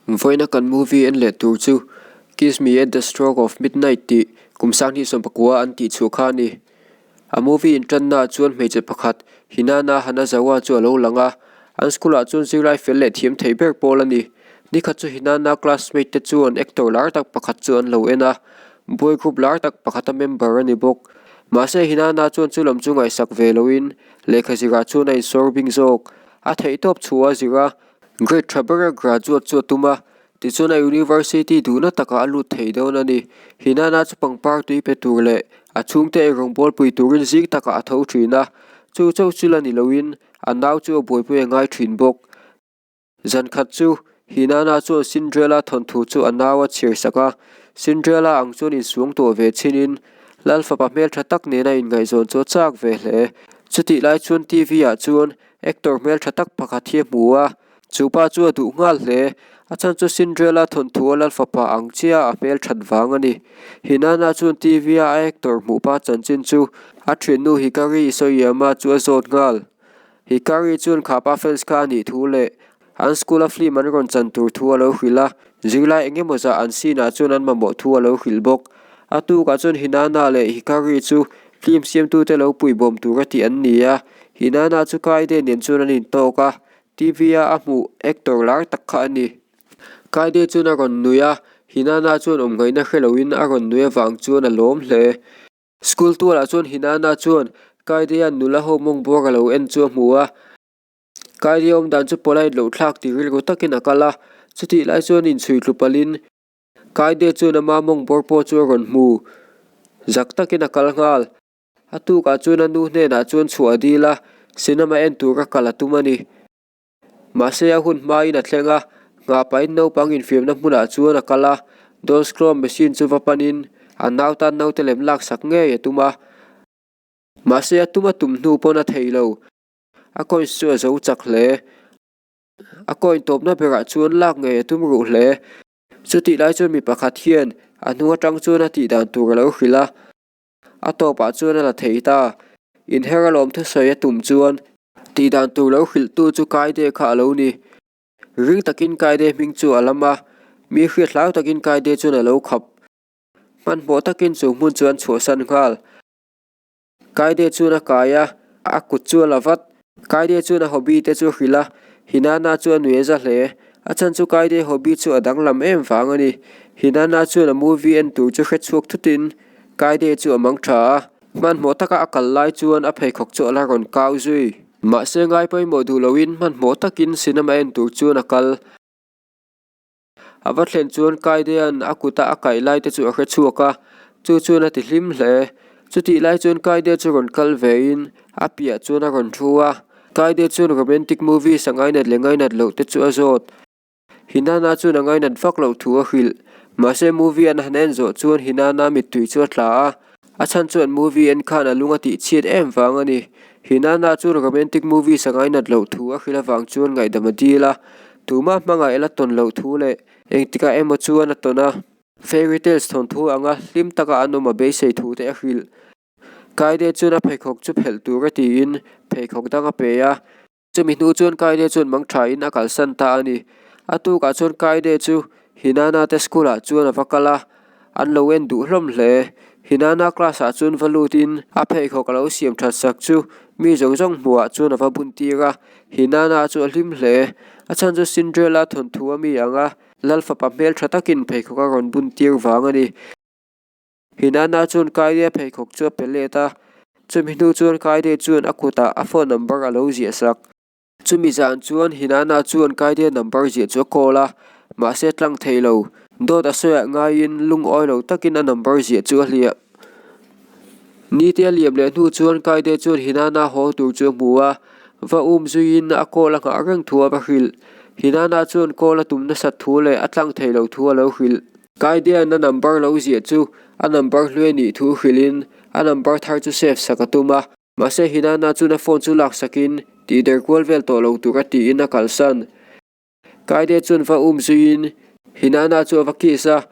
Vawiina kan movie en leh tur chu Kiss Me At The Stroke Of Midnight tih kum sanghnih sawmpakua an tih chhuah kha a ni. A movie intanna ah chuan hmeichhe pakhat Hinana Hanazawa chu a lo lang a, an school ah chuan zirlai fel leh thiam thei ber pawl a ni. Nikhat chu Hinana classmate te chuan actor lar tak pakhat chu an lo en a, boy group lar tak pakhata member a ni bawk. Mahse Hinana chuan chu lam chu ngaihsak ve loin lehkha zirah chuan a insawr bing zawk. A theihtawp chhuah a zir a, Grade tha bera graduate chu a tum a, tichuan a university duhna takah a lut thei dawn a ni. Hinana chu pangpar tui pe tur leh a chhungte eirawng bawlpui turin zing takah a tho thin a, chu chauh chu la ni loin a nau chu a buaipui a ngai thin bawk. Zan khat chu Hinana chuan Cinderella thawnthu chu a nau a chhiar sak a, Cinderella ang chuan insuang tawh ve chinin Lalfapa hmeltha tak nena inngaihzawn chu a chak ve hle. Chutih lai chuan TV ah chuan Actor hmeltha tak pakhat hi a hmu a, chu pa chu a duh nghal hle. A chhan chu Cinderella thawnthu a lal fapa ang chiah a hmelthat vang a ni. Hinana chuan TV a a actor hmuh pa chanchin chu a thiannu Hikari Isoyama chu a zawt nghal. Hikari chuan kha pa fans kha a nih thu leh an school a film an rawn chan tur thu a lo hrilh a, zirlai eng emaw zah an scene ah chuan an mamawh thu a lo hrilh bawk. A tukah chuan Hinana leh Hikari chu film siamtute lo puibawm tur a tih an ni a, Hinana chu Kaide nen chuan an intawk a, TV a a hmuh actor lar tak kha a ni. Kaide chuan a rawn nui a, Hinana chuan awmngaihna hre loin a rawn nui avang chuan a lawm hle. School tualah chuan Hinana chuan Kaide-a'n nula ho mawng bawr a lo en chu a hmu a. Kaide awm dan chu polite loh thlak tih rilru takin a kal a, chutih lai chuan inchhui tlu palhin Kaide chuan ama mawng bawr pawh chu a rawn hmu. Zak takin a kal nghal. A tukah chuan a nu hnenah chuan chhuah a dil a, cinema en tura kal a tum a ni. Mahse a hun hmain a thleng a, nghah pahin naupang infiamna hmunah chuan a kal a, Dolls Chrome machine chu va panin a nau tan naute lem laksak ngei a tum a. Mahse a tum a tum hnu pawn a thei lo. A coins chu a zo chak hle. A coin tawpna berah chuan lak ngei a tum ruh hle. Chutih lai chuan mi pakhat hian a hnung atang chuan a tih dan tur a lo hrilh a, a tawpah chuan a la thei ta. Inher alawm thusawi a tum chuan tih dan tur lo hrilhtu chu Kaide kha a lo ni. Ring takin Kaide hming chu a lam a, mi hriat hlau takin Kaide chuan a lo khap. Hmanhmawh takin chu hmun chu an chhuahsan nghal. Kaide chuan a kai a, a kut chu a la vat. Kaide chuan a hobby te chu a hrilh a, Hinana chu a nui a za hle. A chhan chu Kaide hobby chu a danglam em vang a ni. Hinana chuan a movie en tur chu hre chhuak thutin Kaide chu a mang tha a, hmanhmawh taka a kal lai chuan a pheikhawk chu a la rawn kau zui. Mahse ngai pawimawh duh loin hmanhmawh takin cinema en tur chuan a kal. A va thlen chuan Kaidea'n a kuta a kaih lai te chu a hre chhuak a, chu chuan a ti hlim hle. Chutih lai chuan Kaidea chu rawn kal vein a piah chuan a rawn thu a, Kaidea chuan romantic movies a ngainat leh ngainat loh te chu a zawt. Hinana chuan a ngainat vak loh thu a hrilh. Mahse movie an han en zawh chuan Hinana mittui chu a tla a, a chhan chuan movie en khan a lung a tih chhiat em vang a ni. Hinana chuan romantic movies a ngainat loh thu a hrilh avang chuan ngaihdam a dil a, Tumah hmangaih la tawn loh thu leh engtikah emaw chuan a tawn a. Fairy tales thawnthu anga hlim taka an awm a beisei thu te a hrilh. Kaide chuan a pheikhawk chu phelh tur a tiin pheikhawk dang a pe a. Chumi hnu chuan Kaide chuan mang thain a kalsan ta a ni. A tukah chuan Kaide chu Hinana te school ah chuan a va kal a, an lo en duh hlawm hle. Hinana class ah chuan va lutin a pheikhawk a lo siam that sak chu mi zawng zawng hmuhah chuan a va bun tir a, Hinana chu a hlim hle. A chhan chu Cinderella thawnthu a mi ang a, Lal fapa hmel tha takin pheikhawk a rawn bun tir vang a ni. Hinana chuan Kaide pheikhawk chu a pe let a, chumi hnu chuan Kaide chuan a kutah a phone number a lo ziah sak. Chumi zan chuan Hinana chuan Kaide number ziah chu a call a, mahse tlang thei lo. Dawt a sawiah ngaiin lungawi lo takin a number ziah chu a hliah. Nite a liam leh hnu chuan Kaide chuan Hinana haw tur chu a hmu a, va um zuiin a call a nghah reng thu a va hrilh. Hinana chuan call a tum nasat thu leh a tlang thei lo thu a lo hrilh. Kaidea'n a number lo ziah chu a number hlui a nih thu hrilhin a number thar chu save sak a tum a. Mahse Hinana chuan a phone chu laksakin tih der kual vel tawh lo tur a tiin a kalsan. Kaide chuan va um zuiin Hinana chu a va kiss a,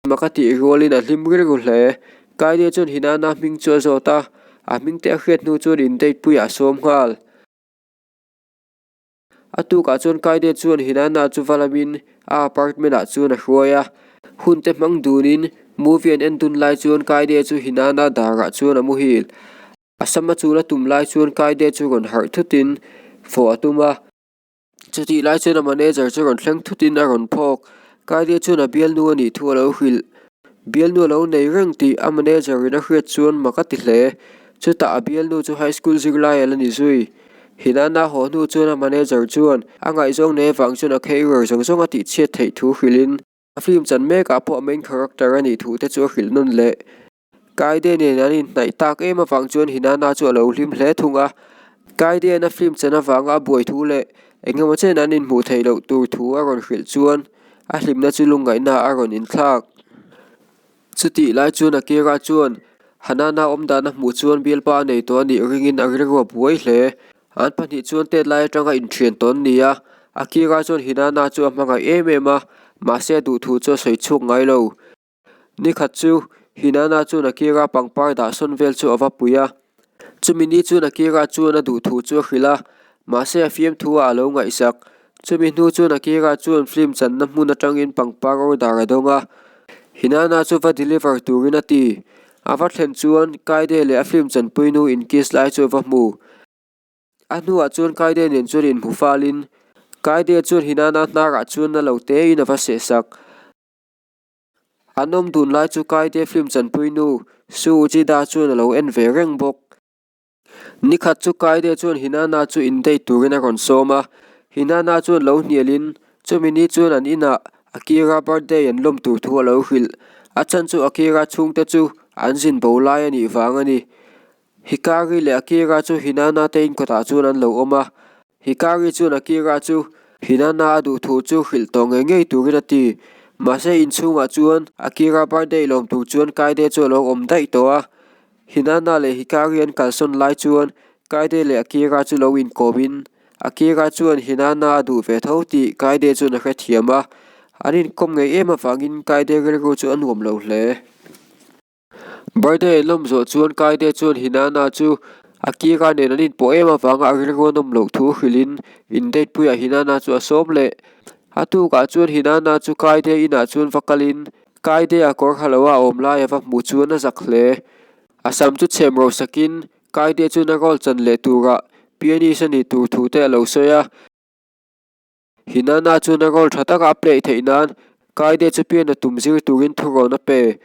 mak a tih rualin a hlim rilru hle. Kaide chuan Hinana hming chu a zawt a, a hming te a hriat hnu chuan in date puiah a sawm nghal. A tukah chuan Kaide chuan Hinana chu va lamin a apartment ah chuan a hruai a. Hun te hmang dunin movie an en dun lai chuan Kaide chu Hinana darah chuan a muhil. A sama chul a tum lai chuan Kaide chu rawn harh thutin fawh a tum a. Chutih lai chuan a manager chu rawn thleng thutin a rawn phawk. Kaide chuan a bialnu a nih thu a lo hrilh. Bialnu a lo nei reng tih a manager in a hriat chuan mak a ti hle. Chutah a bialnu chu high school zirlai a la ni zui. Hinana haw hnu chuan a manager chuan a ngaihzawng nei avang chuan a career zawng zawng a tihchhiat theih thu hrilhin a film chan mekah pawh a main character a nih thu te chu a hrilh nawn leh. Kaide nen an inhnaih tak em avang chuan Hinana chu a lo hlim hle thung a. Kaide'n a film chan avanga a buai thu leh eng emaw chen an inhmuh theih loh tur thu a rawn hrilh chuan a hlimna chu lungngaihna a rawn inthlak. Chutih lai chuan Akira chuan Hanana awmdan a hmuh chuan bialpa a nei tawh a nih ringin a rilru a buai hle. An pahnih chuan tet lai atanga inthian tawn ni a, Akira chuan Hinana chu a hmangaih em em a, mahse a duhthu chu a sawi chhuak ngai lo. Nikhat chu Hinana chuan Akira pangpar dah sawn vel chu a va pui a. Chumi ni chuan Akira chuan a duhthu chu a hrilh a, mahse a fiamthu ah a lo ngaihsak. Chumi hnu chuan Akira chuan film channa hmun atangin pangpar order a dawng a, Hinana chu va deliver turin a ti. A va thlen chuan Kaide leh a film chanpuinu in kiss lai chu a va hmu. A hnuah chuan Kaide nen chuan inhmu falin Kaide chuan Hinana hnarah chuan na lo tein a va sehsak. An awm dun lai chu Kaide film chanpuinu Su Uchida chuan a lo en ve reng bawk. Nikhat chu Kaide chuan Hinana chu in date turin a rawn sawm a, Hinana chuan lo hnialin chumi ni chuan an inah Akira birthday an lawm tur thu a lo hrilh. A chhan chu Akira chhungte chu an zin bo lai a nih vang a ni. Hikari leh Akira chu Hinana te inkawtah chuan an lo awm a, Hikari chuan Akira chu Hinana a duh thu chu hrilh tawh ngei ngei turin a ti. Mahse inchhungah chuan Akira birthday lawm tur chuan Kaide chu a lo awm daih tawh a. Hinana leh Hikari an kalsawn lai chuan Kaide leh Akira chu lo inkawmin Akira chuan Hinana a duh ve tho tih Kaide chuan a hrethiam a. An inkawm ngei em avangin Kaide rilru chu a nuam lo hle. Birthday an lawm zawh chuan Kaide chuan Hinana chu Akira nen an inpawh em avanga a rilru a nawm loh thu hrilhin in date puiah Hinana chu a sawm leh. A tukah chuan Hinana chu Kaide inah chuan va kalin Kaide a kawr ha loa a awm lai a va hmuh chuan a zak hle. A sam chu chhem ro sakin Kaide chuan a role chan leh turah pianist a nih tur thu te a lo sawi a. Hinana chuan a role tha taka a play theih nan Kaide chu piano tum zir turin thurawn a pe.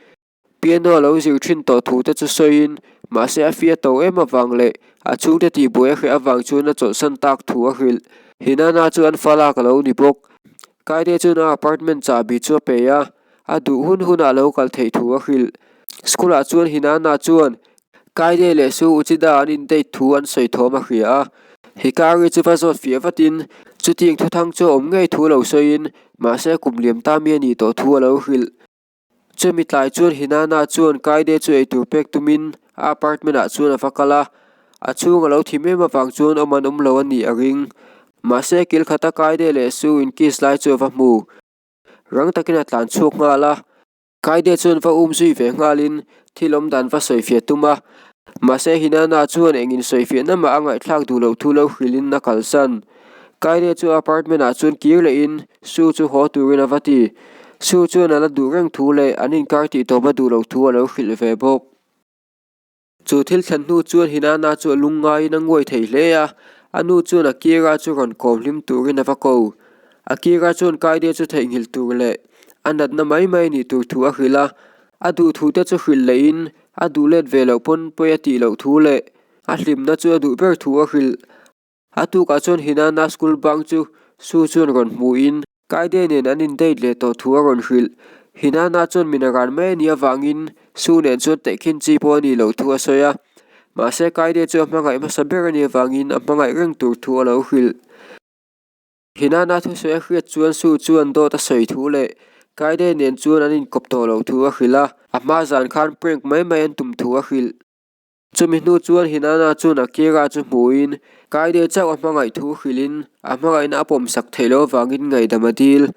Piano a lo zir thin tawh thu te chu sawiin mahse a fia to em avang leh a chhungte tihbuai a hreh avang chuan a chawlhsan tak thu a hrilh. Hinana chu an fa lak a lo ni bawk. Kaide chuan a apartment chahbi chu a pe a, a duh hun hunah a lo kal theih thu a hrilh. School ah chuan Hinana chuan Kaide leh Su Uchida an in date thu an sawi thawm a hria a, Hikari chu va zawt fiah vatin chutiang thuthang chu a awm ngei thu lo sawiin mahse kum liam ta mi a nih tawh thu a lo hrilh. Chumi tlai chuan Hinana chuan Kaide chu eitur pek tumin a apartment ah chuan a va kal a, a chhung a lo thim em avang chuan awm an awm lo a nih a ring. Mahse kil khata Kaide leh Su in kiss lai chu a va hmu. Rang takin a tlan chhuak nghal a. Kaide chuan va um zui ve nghalin thil awm dan va sawifiah tum a, mahse Hinana chuan eng insawifiahna mah a ngaihthlak duh loh thu lo hrilhin a kalsan. Kaide chu apartment ah chuan kir lehin Su chu haw turin a va ti. Su chuan a la duh reng thu leh an inkar tih tawp a duh loh thu a lo hrilh ve bawk. Chu thil thlen hnu chuan Hinana chu a lungngaiin a nguai thei hle a, a nu chuan Akira chu rawn kawm hlim turin a va ko. Akira chuan Kaide chu theihnghilh tur leh a natna mai mai nih tur thu a hrilh a, a duh thu te chu hrilh lehin a duh let ve loh pawn pawi a tih loh thu leh a hlimna chu a duh ber thu a hrilh. A tukah chuan Hinana school bang chu Su chuan rawn hmuhin Kaide nen an in date leh tawh thu a rawn hrilh. Hinana chuan min a ran mai a nih avangin Su nen chuan tehkhin chi pawh a nih loh thu a sawi a. Mahse Kaide chu a hmangaih hmasa ber a nih avangin a hmangaih reng tur thu a lo hrilh. Hinana thusawi a hriat chuan Su chuan dawt a sawi thu leh Kaide nen chuan an inkawp tawh loh thu a hrilh a. A hma zan khan prank mai mai an tum thu a hrilh. Chumi hnu chuan Hinana chuan Akira chu hmuhin Kaide chauh a hmangaih thu hrilhin a hmangaihna a pawmsak theih loh avangin ngaihdam a dil.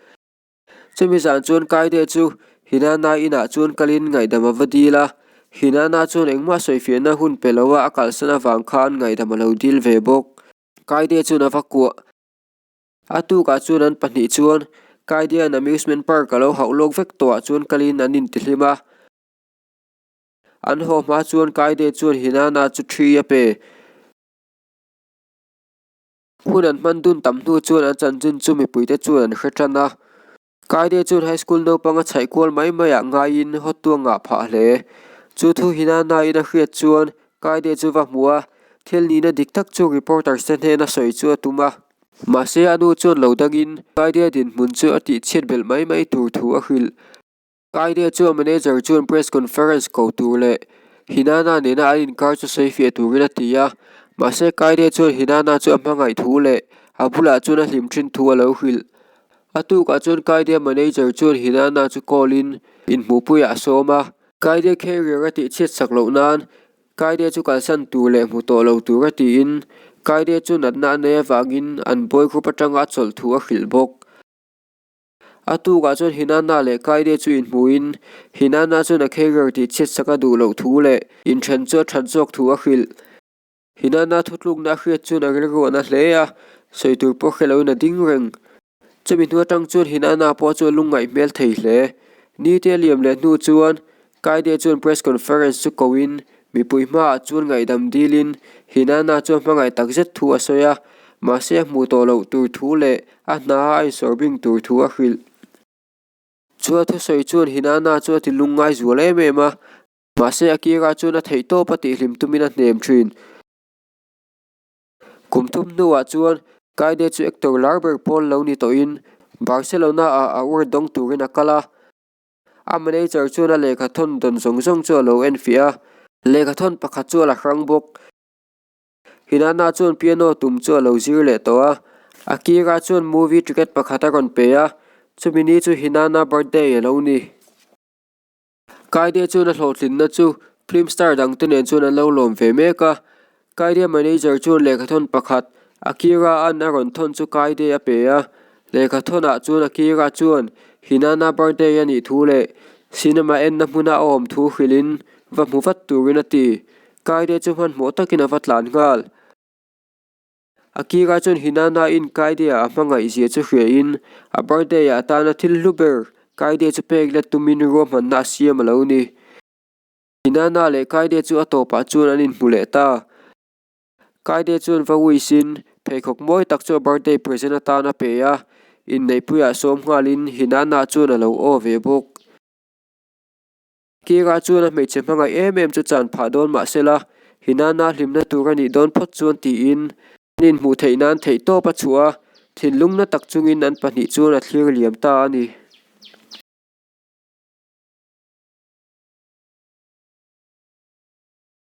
Chumi zan chuan Kaide chu Hinana inah chuan kalin ngaihdam a va dil a, Hinana chuan engmah sawifiahna hun pe loa a kalsan avang khan ngaihdam a lo dil ve bawk. Kaide chuan a va kuah. A tukah chuan an pahnih chuan Kaidian Amusement Park a lo hauh lawk vek tawhah chuan kalin an intihlim a. An haw hma chuan Kaide chuan Hinana chu thi a pe. Hun an hman dun tam hnu chuan an chanchin chu mipuite chuan an hre tan a. Kaide chuan high school naupang a chhaih kual mai maiah ngaiin hawtu a ngah phah hle. Chu thu Hinana in a hriat chuan Kaide chu va hmu a, thil nihna dik tak chu reporters te hnena sawi chu a tum a. Mahse a nu chuan lo dangin Kaide dinhmun chu a tihchhiat belh mai mai tur thu a hrilh. Kaide chu a manager chuan press conference ko tur leh Hinana nena an inkar chu sawi fiah turin a ti a, mahse Kaide chuan Hinana chu a hmangaih thu leh a bulah chuan a hlim thin thu a lo hrilh. A tukah chuan Kaide manager chuan Hinana chu call in inhmuhpuiah a sawm a. Kaide carrier a tihchhiat sak loh nan Kaide chu kalsan tur leh hmu tawh lo tur a tiin Kaide chu natna a nei avangin an boy group atanga a chawlh thu a hrilh bawk. A tukah chuan Hinana leh Kaide chu inhmuhin Hinana chuan a carrier tih chhiatsak a duh loh thu leh inthen chu a that zawk thu a hrilh. Hinana thutlukna a hriat chuan a rilru a na hle a, sawi tur pawh hre loin a ding reng. Chumi hnu atang chuan Hinana pawh chu a lungngaih hmel thei hle. Nite a liam leh hnu chuan Kaide chuan press conference chu koin mipui hmaah chuan ngaihdam dilin Hinana chuan hmangaih takzet thu a sawi a, mahse a hmuh tawh loh tur thu leh A hna a insawr bing tur thu a hrilh. Chu a thusawi chuan Hinana chu a ti lungngai zual em em a, mahse Akira chuan a theih tawp a tihhlim tumin a hnem thin. Kum thum hnuah chuan Kaide chu actor lar ber pawl lo ni tawhin Barcelona ah a ur dawng turin a kal a. A manager chuan a lehkhathawn dawn zawng zawng chu a lo enfiah a, lehkhathawn pakhat chu a la hrang bawk. Hinana chuan piano tum chu a lo zir leh tawh a, Akira chuan movie ticket pakhat a rawn pe a, chumi ni chu Hinana birthday a lo ni. Kaide chuan a hlawhtlinna chu film star dangte nen chuan an lo lawm ve mek a, Kaide manager chuan lehkhathawn pakhat Akira an a rawn thawn chu Kaide a pe a, lehkhathawnah chuan Akira chuan Hinana birthday a nih thu leh cinema enna hmuna a awm thu hrilhin va hmu vat turin a ti. Kaide chu hmanhmawh takin a va tlan nghal. Akira chuan Hinana in Kaide-ah a hmangaih zia chu hriain a birthday-ah atana thil hlu ber Kaide chu pek let tumin ruahmanna a siam a lo ni. Hinana leh Kaide chu a tawpah chuan an inhmu leh ta. Kaide chuan va wish-in pheikhawk mawi tak chu a birthday present atan a pe a, inneihpuiah sawm nghalin Hinana chuan a lo aw ve bawk. Kira chuan a hmeichhe hmangaih em em chu chan phah dawn mah sela, Hinana hlimna tur a nih dawn phawt chuan tiin an inhmuh theih nan theihtawp a chhuah a, thinlungna tak chungin an pahnih chuan a thlir liam ta a ni.